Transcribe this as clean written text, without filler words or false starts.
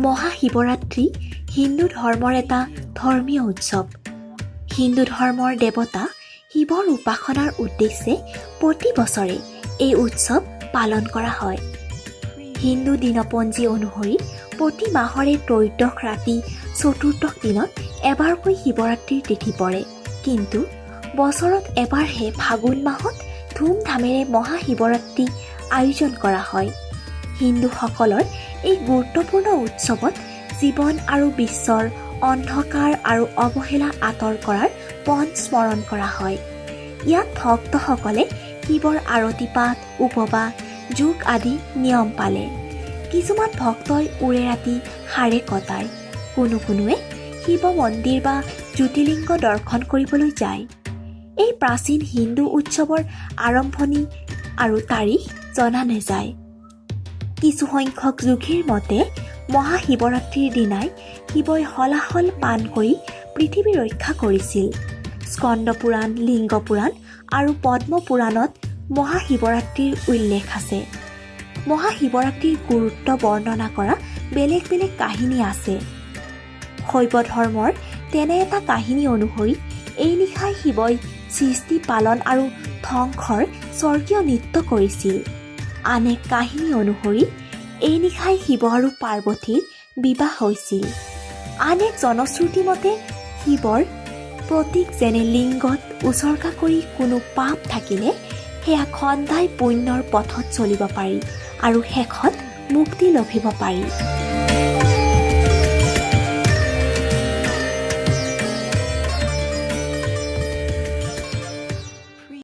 মহাশিৱৰাত্ৰি হিন্দু ধৰ্মৰ এটা ধৰ্মীয় উৎসৱ। হিন্দু ধৰ্মৰ দেৱতা শিৱৰ উপাসনাৰ উদ্দেশ্যে প্ৰতি বছৰে এই উৎসৱ পালন কৰা হয়। হিন্দু দিনপঞ্জী অনুসৰি প্ৰতি মাহৰে ত্ৰয়োদশ ৰাতি চতুৰ্দশ দিনত এবাৰকৈ শিৱৰাত্ৰিৰ তিথি পৰে। কিন্তু বছৰত এবাৰহে ফাগুন মাহত ধুমধামেৰে মহাশিৱৰাত্ৰি আয়োজন কৰা হয়। হিন্দুসকলৰ এই গুৰুত্বপূৰ্ণ উৎসৱত জীৱন আৰু বিশ্বৰ অন্ধকাৰ আৰু অৱহেলা আঁতৰ কৰাৰ পণ স্মৰণ কৰা হয়। ইয়াত ভক্তসকলে শিৱৰ আৰতি পাঠ, উপবাস, যোগ আদি নিয়ম পালে। কিছুমান ভক্তই ওৰে ৰাতি সাৰে কটায়। কোনো কোনোৱে শিৱ মন্দিৰ বা জ্যোতিৰ্লিংগ দৰ্শন কৰিবলৈ যায়। এই প্ৰাচীন হিন্দু উৎসৱৰ আৰম্ভণি আৰু তাৰিখ জনা নাযায়। কিছুসংখ্যক যোগীৰ মতে মহাশিৱৰাত্ৰিৰ দিনাই শিৱই হলাহল পান কৰি পৃথিৱী ৰক্ষা কৰিছিল। স্কন্দ পুৰাণ, লিংগ পুৰাণ আৰু পদ্ম পুৰাণত মহাশিৱৰাত্ৰিৰ উল্লেখ আছে। মহাশিৱৰাত্ৰিৰ গুৰুত্ব বৰ্ণনা কৰা বেলেগ বেলেগ কাহিনী আছে। শৈৱ ধৰ্মৰ তেনে এটা কাহিনী অনুসৰি এই নিশাই শিৱই সৃষ্টি, পালন আৰু ধ্বংসৰ স্বৰ্গীয় নৃত্য কৰিছিল। আন এক কাহিনী অনুসৰি এই নিশাই শিৱ আৰু পাৰ্বতীৰ বিবাহ হৈছিল। আন এক জনশ্ৰুতি মতে শিৱৰ প্ৰতীক যেনে লিংগত উচৰ্গা কৰি কোনো পাপ থাকিলে সেয়া খণ্ডাই পুণ্যৰ পথত চলিব পাৰি আৰু শেষত মুক্তি লভিব পাৰি।